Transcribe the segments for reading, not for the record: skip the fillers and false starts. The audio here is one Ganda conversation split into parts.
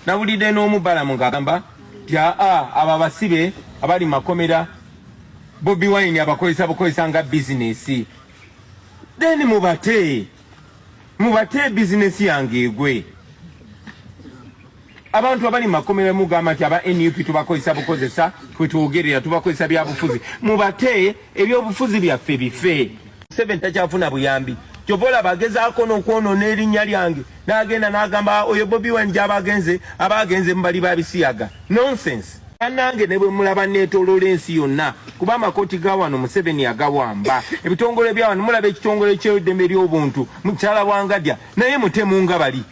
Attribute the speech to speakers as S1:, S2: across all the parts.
S1: Nawulidde n'omubalamu ng'agamba nti aa abo abasibe abali mu makomera Bobi Wine abakozesa bukozesa nga bizinesi. Then mubate, mubate bizinesi yange egwe. Abantu abali mu makomera mugamba nti aba NUP tubakozesa bukozesa, kwetwogerera tubakozesa byabufuzi. Mubate ebyobufuzi byaffe bife. Museveni takyafuna buyambi, kyova olaba agezaako n'okwonoona erinnya lyange n'agenda n'agamba oyo Bobi Wine gy'aba agenze aba agenze mu bali ba bisiyaga. Nonsense. Bannange ne bwe mulaba neetooloola ensi yonna kuba amakooti ga wano Museveni agawamba, ebitongole bya wano mulaba ekitongole ky'eddembe ly'obuntu mukyala Wangadya naye mutemu nga bali.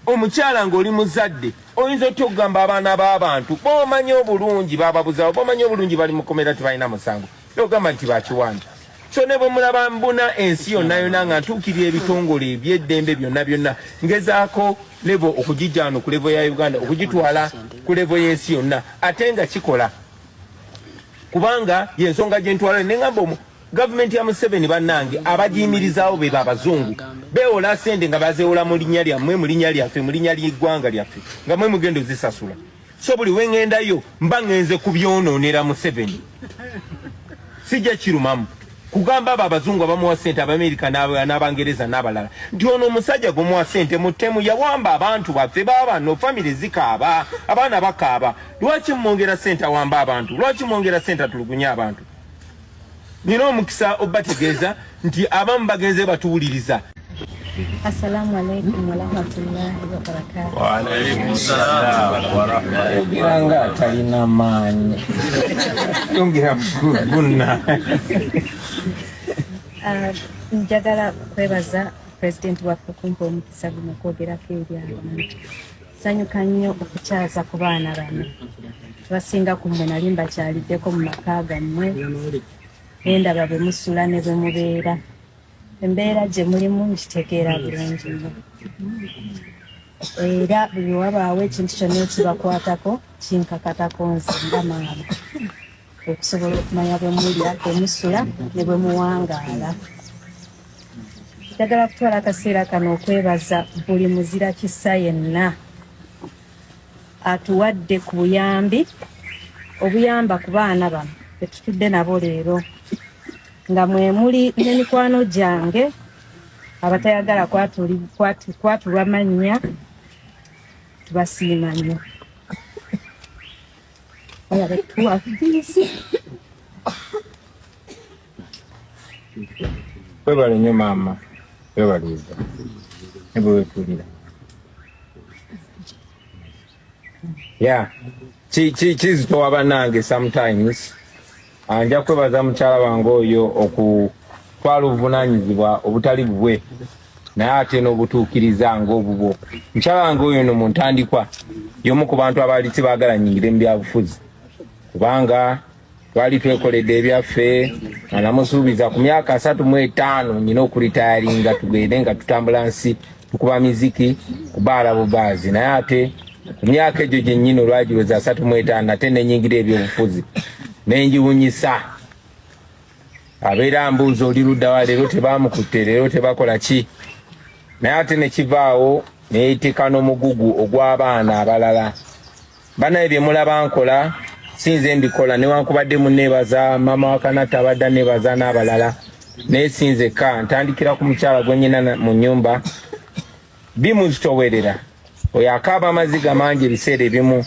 S1: Omukyala ng'oli muzadde oyinza otya okugamba abaana b'abantu b'omanyi obulungi bababuzawo, b'omanyi obulungi bali mu kkomera tebalina musango, ogamba nti bakiwanda. So ne bwe mulaba mbuna ensi yonna yonna nga ntuukirira ebitongole eby'eddembe byonna byonna, ngezaako levo okugijja wano ku levo ya Uganda okugitwala ku levo y'ensi yonna, ate nga kikola kubanga y'ensonga gye ntwala ne ngamba omu gavumenti ya Museveni bannange abagiyimirizaawo be abazungu beewola sente nga bazeewola mu linnya lyammwe, mu linnya lyaffe, mu linnya ly'eggwanga lyaffe nga mwe mugenda ozisasula. So buli we ŋŋendayo mba ŋŋenze kubyonoonera Museveni, sijja kirumamu kugamba abo abazungu abamuwa sente Abamerika n'Abangereza n'abalala nti ono omusajja gwemuwa sente mutemu, yawamba abantu baffe, baabano famire zikaaba, abaana bakaaba, lwaki mumwongera sente awamba abantu, lwaki mwongera sente atulugunya abantu? Nina omukisa obategeeza nti abamu bagenze batuwuliriza.
S2: Assalamu alaikum warahmatullahi wabarakatuh.
S1: Wa alaikum salam wa rahmatullahi. Yogera nga atalina maanyi. Yongera gunna.
S2: Njagala kwebaza pulezidenti waffe okumpa omukisa guno okwogerako eri abantu. Sanyuka nnyo okukyaza ku baana bano. Basinga ku mmwe nali mbakyaliddeko mu maka gammwe, nendaba bwe musula ne bwe mubeera. Embeera gye mulimu ngitegeera bulungi nnyo, era buli wabaawo ekintu kyonna ekibakwatako kinkakatako nze nga maama okusobola okumanya bwe mulya, bwe musula ne bwe muwangaala. Njagala kutwala akaseera kano okwebaza buli muzira kisa yenna atuwadde ku buyambi obuyamba ku baana bano betutudde nabo leero, nga mwe muli n'emikwano gyange abatayagala kwatulwa mannya, tubasiima nnyo. Tuwa fiizi.
S1: Webale nnyo maama, webaliza ne bwe wetulira. Yeah, kizitowa bannange sometimes. Nja kwebaza mukyala wange oyo okutwala obuvunaanyizibwa obutali bubwe naye ate n'obutuukiriza ng'obubwo. Mukyala wange oyo no mu ntandikwa y'omu ku bantu abaali tibaagala nnyingire mu byabufuzi, kubanga twali twekoledde ebyaffe nga namusuubiza ku myaka 35 nyina okulitayaringa tugende nga tutambula nsi tukuba miziki kubaala bubaazi, naye ate ku myaka egyo gyennyini olwagiweza 35 ate nenyingira ebyobufuzi nenjiwunyisa. Abeera ambuuza oli luddawa leero tebamukutte, leero tebakola ki, naye ate nekivaawo neyeteeka n'omugugu ogw'abaana abalala. Banaye bye mulaba nkola sinze mbikola, newankubadde muneebaza maama wa Kanatta abadde aneebaza n'abalala, naye sinze ka ntandikira ku mukyala gwe nnyina mu nnyumba. Bimuzitowerera oyo akaaba amaziga mangi ebiseera ebimu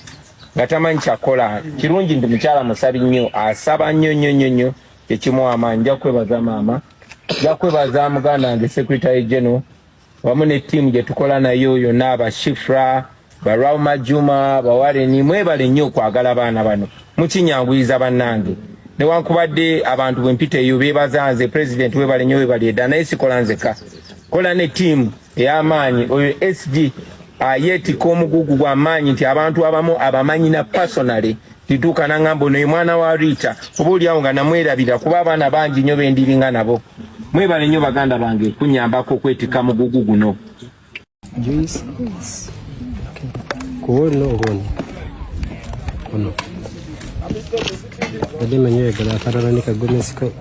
S1: nga tamanyi kyakola. Kirungi nti mukyala musabi nnyo, asaba nnyo nnyo nnyo nnyo, kyekimuwa amaanyi. Nja kwebaza maama, nja kwebaza muganda wange secretary general wamu ne ttiimu gye tukola nayo yonna, aba Shifra, ba Rauma Juma, ba Warren, mwebale nnyo okwagala abaana bano, mukinyanguyiza bannange. Newankubadde abantu bwe mpita eyo beebaza nze president, webale nnyo, webale edda, naye sikola nzekka, kola ne ttiimu ey'amaanyi. Oyo SG yeetikka omugugu gw'amaanyi nti abantu abamu abamanyi na personally tituuka nangamba ono ye mwana wa Rita, oba oliawo nga namwerabira kuba abaana bangi nnyo bendiringa nabo. Mwebale nnyo baganda bange kunyambako okwetikka mugugu guno.
S3: Juice? Okay. Kuono ngono. Ono. Badde manyi oyagala akalala ne kagomesiko.